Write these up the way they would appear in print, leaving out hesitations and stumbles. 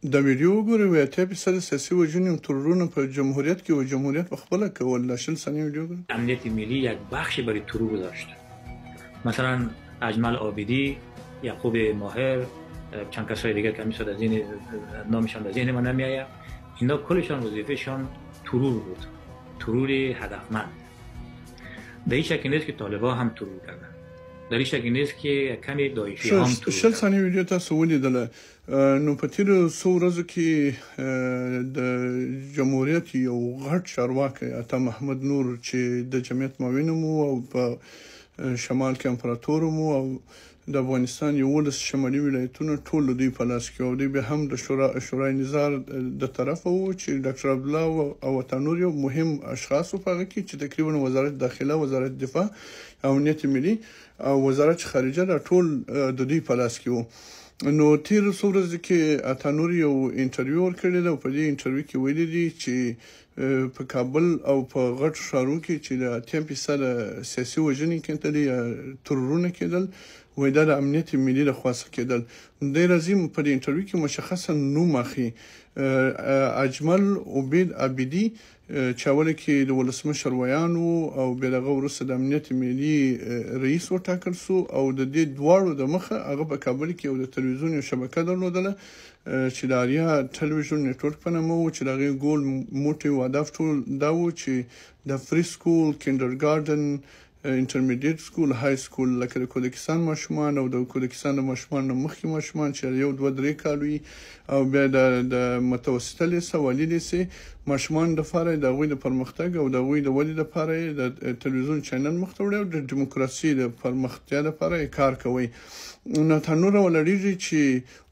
دا ویډیو وګورئ، وایي 80% سیاسي وژنې او ترورونه په جمهوریت کې و جمهوریت په خپله کول. دا 20 ثانیې ویډیو وګورئ. امنیت ملی یک بخش برای ترور داشت. مثلا اجمل عابدی، یعقوب ماهر، چند کسای دیگه که همیشه از این نامشان در ذهن من نمیآید، اینا کلشان وظیفه‌شان ترور بود، ترور هدفمند. در این شکل نیست که طالبا هم ترور کردن، در این شکل نیست که کمی داعشی هم ترور 20 ثانیې ویډیو تاسو ولیدله. نو په تیرو څو ورځو کې د جمهوریت یو غټ چارواکی عطا محمد نور چې د جمعیت معاون مو او په شمال کې امپراتور مو او د افغانستان 11 شمالي ولایتونه ټول د دوی په لاس کې، او دوی بیا هم د شورای نظار د طرفه وو چې ډاکټر عبدالله او عطا نور یو مهم اشخاص وو په هغه کې چې تقریبا وزارت داخله، وزارت دفاع، امنیت ملي او وزارت خارجه دا ټول د دوی په لاس کې وو. نو تېرو څو ورځو کې عطا نور یو انټرویو ورکړې ده او په دې انټرویو کې ویلي دي چې په کابل او په غټو ښارو کې چې د 80% سیاسي وژنې کېدلې یا ترورونه کېدل، وایي دا د امنیت ملي له خوا څخه کېدل. دی راځي په دې انټرویو کې مشخصا نوم اخلي، اجمل عبید عابدي چې اوله کې د ولسمشر ویاند و او بیا د هغه وروسته د امنیت ملي رئیس وټاکل سو، او د دې دواړو د مخه هغه په کابل کې یو د تلویزیون یو شبکه درلودله چې د آریا تلویزیون نیټورک په نامه و، چې د هغې ګول موټی او هدف ټول دا و چې د فري سکول، کینډرګارډن، انټرمیډیټ سکول، های سکول، لکه د کودکستان ماشومان او د کودکستان د ماشومانو نه مخکې ماشومان چې 1، 2، 3 کال وي، او بیا د متوسطه لیسه او عالي لیسې ماشومان دپاره د هغوی د پرمختګ او د هغوی د ودې دپاره یې د تلویزیون چینل مخته وړی او د دیموکراسي د پرمختیا دپاره یې کار کوی. نو عطا نور راولاړېږي چې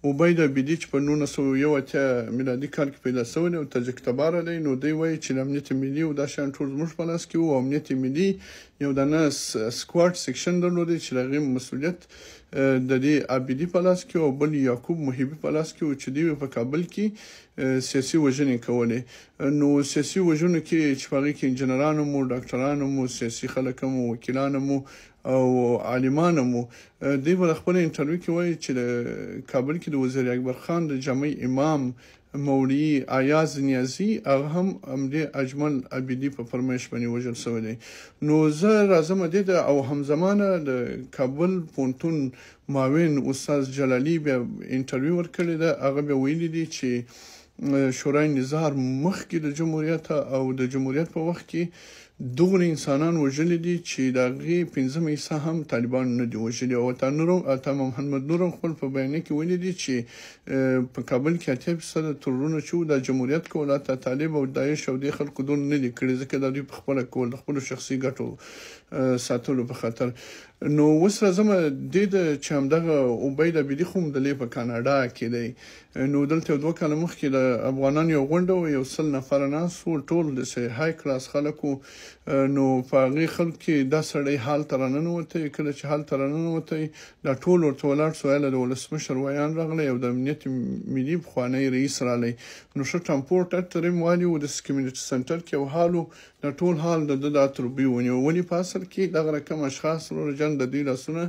عبید عابدي چې په 1981 میلادي کال کې پیدا شوی دی او تاجک تباره دی، نو دی وایي چې د امنیت ملي او دا شیان ټول زموږ په لاس کې وو، او امنیت ملي یو دانه سکواډ سیکشن درلودی چې د هغې مسؤلیت د دې عابدي په لاس کې او بل یعقوب محبي په لاس کې و چې دوی په کابل کې سیاسي وژنې کولې. نو سیاسي وژنو کې چې په هغې کې انجنیران هم وو، ډاکټران هم وو، سیاسي خلک هم وو، وکیلان هم وو او عالمان هم وو. دوی به خپل انټرویو کې وایي چې د کابل کې د وزیر اکبر خان د جامع امام مولوي ایاز نیازي هغه هم همدې اجمل عابدي په فرمایش باندې وژل شوی دی. نو زه راځم دې ته، او همزمانه د کابل پوهنتون معاون استاد جلالی بیا انټرویو ورکړې ده، هغه بیا ویلي دي چې شورای نظار مخکې د جمهوریت او د جمهوریت په وخت کې دغه انسانان وژلي دي چې د هغې پنځمه حصه هم طالبانو نه دي وژلي. او عطا محمد نور هم خپل په بیانیه کې ویلي دي چې په کابل کې 80% ترورونه چې وو دا جمهوریت کول، حتی طالب او داعش او دې خلکو دونه نه دي کړي، ځکه دا دوی په خپله کول د خپلو شخصي ګټو ساتلو په خاطر. نو اوس راځم دې ته چې همدغه عبید عابدي خو هم د لې په کاناډا کې دی. نو دلته یو 2 کاله مخکې د افغانانو یو غونډه وه، یو 100 نفره ناست وو، ټول داسې های کلاس خلک وو. نو په هغې خلک کې دا سړی حال ته راننوتی، کله چې حال ته راننوتی دا ټول ورته ولاړ سو، هله د ولسمشر ویاند راغلی او د امنیت ملي پخوانی رئیس راغلی. نو ښه ټرانسپورټ ترې والي و، داسې کمیونټي سنټر کې یو حال و، دا ټول حال د ده دا تربي ونیو. ولې په اصل کې دغه رقم اشخاص وروره جان د دوی لاسونه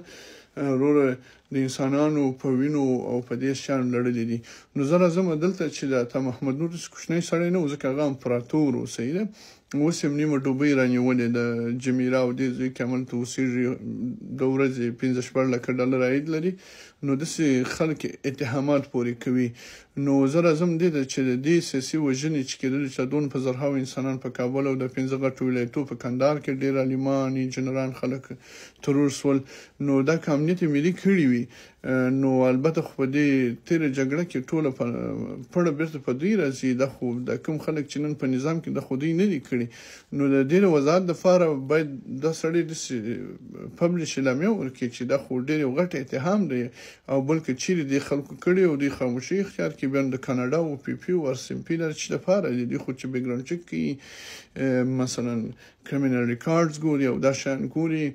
وروره د انسانانو په وینو او په دې شیانو لړلي دي. نو زه راځم دلته چې د عطا محمد نور داسې کوچنی سړی نه و، ځکه هغه امپراتور و، صحیح ده. اوس یې نیمه ډوبۍ رانیولې ده، جمیره او دې ځای کې هملته اوسېږي، د ورځې 5-6 لکه ډالر عاید لري. نو داسې خلک اتهامات پورې کوي. نو زه راځم دې ته چې د دې سیاسي وژنې چې کېدلې، چې دون په زرهاوو انسانان په کابل او د 5 غټو ولایتو په کندهار کې ډېر عالمان، انجنیران خلک ترور سول. نو دا که امنیت ملي کړي وي، نو البته خو په دې تېره جګړه کې ټوله پړه بېرته په دوی راځي. دا خو د کوم خلک چې نن په نظام کې دا خو دوی نه دي کړي. نو د دې وضاحت دپاره باید دا سړی داسې پبلش اعلامیه ورکړي چې دا خو ډېر یو غټ اتهام دی، او بل که چیرې دې خلکو کړي او دوی خاموشي اختیار کړي، بیا نو د کاناډا او پي پي او ار سي ام پي لري چې دپاره دي، دوی خو چې بیکګراونډ چک کوي، مثلا کریمینل ریکارډز ګوري او دا شیان ګوري.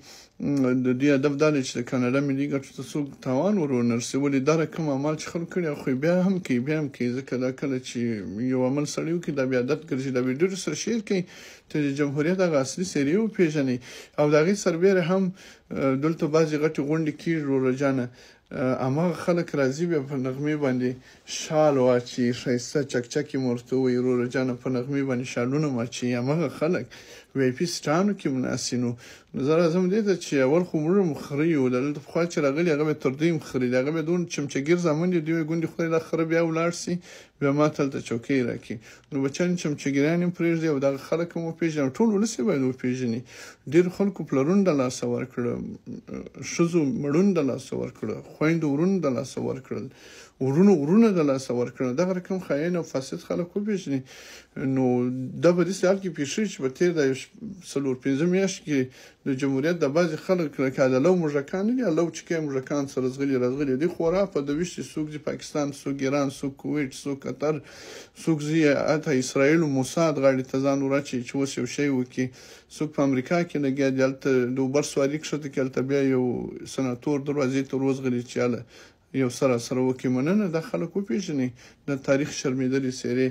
د دې هدف دا دی چې د کاناډا ملي ګټو ته څوک تاوان ور ونه رسوي. ولې دا رقم اعمال چې خلکو کړي، خو یې بیا هم کوي، بیا هم کوي، ځکه دا کله چې یو عمل سړی وکړي دا بیا عادت ګرځي. دا بیا ډېرو سره شیر کوي چې د جمهوریت هغه اصلي څېرې وپېژني. او د هغې سربېره هم دلته بعضې غټې غونډې کېږي وروره جانه، هماغه خلک راځي بیا په نغمې باندې شال واچي، ښایسته چکچکې مو ورته ووایي، وروره جانه په نغمې باندې شالونه مو اچوي، هماغه خلک وي آی پي سیټانو کې هم ناست نو زه راځم دې ته چې اول خو موږ هم خره یو، دلته پخوا چې راغلي هغه بیا تر دوی هم خري دي، هغه بیا دونه چمچګیر زامن دي، دوی وایي ګوندې خدای دا خره بیا ولاړ سي بیا ما ته هلته چوکۍ راکړي. نو بچیان چمچګیریان هم پرېږدي او دغه خلک هم وپېژني او ټول ولس یې باید وپېژني. ډېرو خلکو پلرونه د لاسه ورکړه، ښځو مړونه د لاسه ورکړه، خویندو ورونه د لاسه ورکړل، ورونو ورونه د لاسه ورکړل. دغه رقم خاین او فاسد خلک وپېژني. نو دا په داسې حال کې پېښېږي چې په تېر دا یو 4-5 میاشت کې د جمهوریت د بعضې خلک لکه د لو موږکان نه دي، لو چې کوي موږکان سره ځغلي راځغلي دي، خورا په دویشت څوک ځي پاکستان، څوک ایران، څوک کویټ، څوک قطر، څوک ځي حتی اسرائیل او موساد غاړې ته ځان وراچوي چې اوس یو شی وکړي، څوک په امریکا کې لګیا دي، هلته د اوبر سواري کښته کړي، هلته بیا یو سناتور دروازې ته وروځغلي چې هله یو څه راسره وکړي. مننه، دا خلک وپېژنئ، د تاریخ شرمېدلې څېرې.